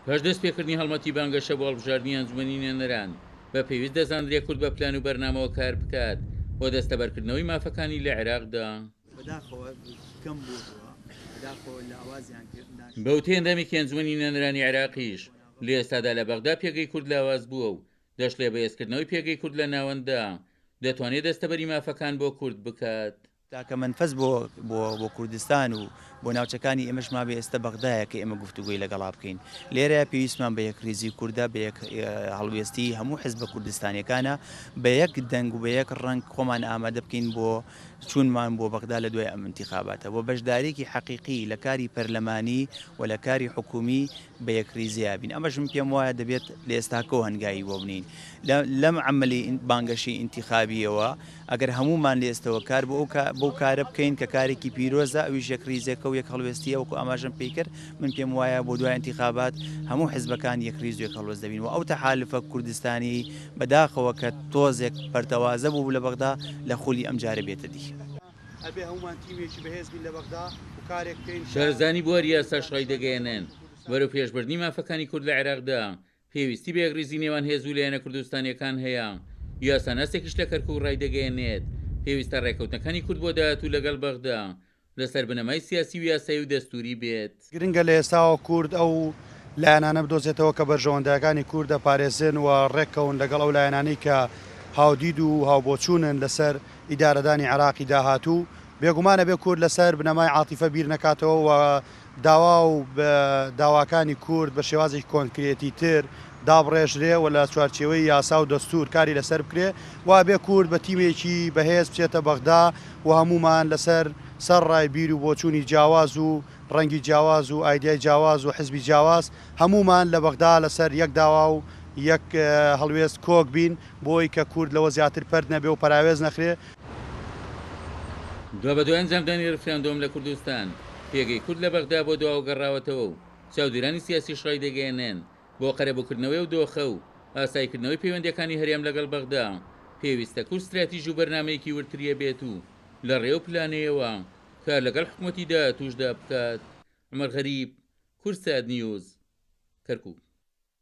پاش دەستپێکردنی هەڵمەتی بانگەشە بۆ هەڵبژاردنی ئەنجومەنی نوێنەران، بە پێویست دەزاندرێ کورد بە پلان و بەرنامەوە کار بکات بۆ دەستەبەرکردنەوەی مافەکانی لە عێراقدا. بە وتەی ئەندامێکی ئەنجومەنی نوێنەرانی عێراقیش، لە ئێستادا لە بەغدا پێگەی کورد لاواز بووە و دەشڵێ بەهێزکردنەوەی پێگەی کورد لە ناوەنددا دەتوانێ دەستەبەری مافەکان بۆ کورد بکات. تاکە مەنفەز بۆ بۆ بۆ کوردستان و بۆ ناوچەکانی ئێمەش مابێ ئێستە بەغدایە کە ئێمە گفتوگۆی لەگەڵا بکەین. لێرەیا پێویستمان بە یەکڕیزی کوردە، بە یەک هەڵوێستی هەموو حزبە کوردستانیەکانە، بە یەک دەنگ و بە یەک ڕەنگ خۆمان ئامادە بکەین بۆ چوونمان بۆ بەغدا لە دوای ئەم ئینتیخاباتە و بەشداریەکی حەقیقی لە کاری پەرلەمانی و لە کاری حکوومی بە یەکڕیزیا بین. ئەمەش من پێم وایە دەبێت لە ئێستاکەوە هەنگاوی بۆ بنێین. لەم عەمەلی بانگەشەی ئینتیخابیەوە ئەگەر هەموومان لە ئێستەوە کار بۆ ئەو بەو کارە بکەین کە کارێکی پیرۆزە ئەویش یەکڕیزێکە و یەک هەڵوێستییە وەکو ئاماژەم پێی کرد من پێم وایە بۆ دوای ئینتیخابات هەموو حزبەکان یەکڕیز و یەک هەڵوێست دەبین و ئەو تەحالفە کوردستانیەی بەداخەوە کە تۆزێک پەرتەوازە بوو لە بەغدا لە خولی ئەمجارە بێتە دی. ئەبێ هەموومان تیمێکی بەهێز بین لە بەغدا و کارێک بکەین کە شارەزایانی بواری یاساش ڕایدەگەیەنن، بەرەوپێشبردنی مافەکانی کورد لە عێراقدا پێویستی بە یەکڕیزی نێوان هێز و لایەنە کوردستانییەکان هەیە، یاساناسێکیش لە کەرکوک ڕایدەگەیەنێت، پێویستە ڕێککەوتنەکانی کورد بۆ داهاتوو لەگەڵ بەغدا لەسەر بنەمای سیاسی و یاسایی و دەستووری بێت. گرنگە لە ئێستاوە کورد ئەو لایەنانە بدۆزێتەوە کە بەرژەوەندەکانی کورد دەپارێزن و ڕێککەون لەگەڵ ئەو لایەنانەی کە هاودید و هاوبۆچوونن لەسەر ئیدارەدانی عێراقی داهاتوو. بێگومان ئەبێ کورد لەسەر بنەمای عاتیفە بیر نەکاتەوە و داوا و داواکانی کورد بە شێوازێکی کۆنکرێتی تر دابڕێژرێ و لە چوارچێوەی یاسا و دەستوور کاری لەسەر بکرێ و ئەبێ کورد بە تیمێکی بەهێز بچێتە بەغدا و هەموومان لەسەر سەر ڕای بیر و بۆچوونی جیاواز و ڕەنگی جیاواز و ئایدیای جیاواز و حزبی جیاواز هەموومان لە بەغدا لەسەر یەک داوا و یەک هەڵوێست کۆک بین بۆی کە کورد لەوە زیاتر پەرت نەبێ و پەراوێز نەخرێ. دوابەدوای ئەنجامدانی ڕیفراندۆم لە کوردستان، پێگەی کورد لە بەغدا بۆ دواوە گەڕاوەتەوە و چاودێرانی سیاسیش ڕایدەگەیەنن، بۆ قەرەبووکردنەوەی ئەو دۆخە و ئاساییکردنەوەی پەیوەندییەکانی هەرێم لەگەڵ بەغدا، پێویستە کورد ستراتیژ و بەرنامەیەکی وردتری هەبێت و لە ڕێ و پلانەیەوە کار لەگەڵ حکومەتی داهاتووشدا بکات. عومەر غەریب، کوردسات نیوز، کەرکوک.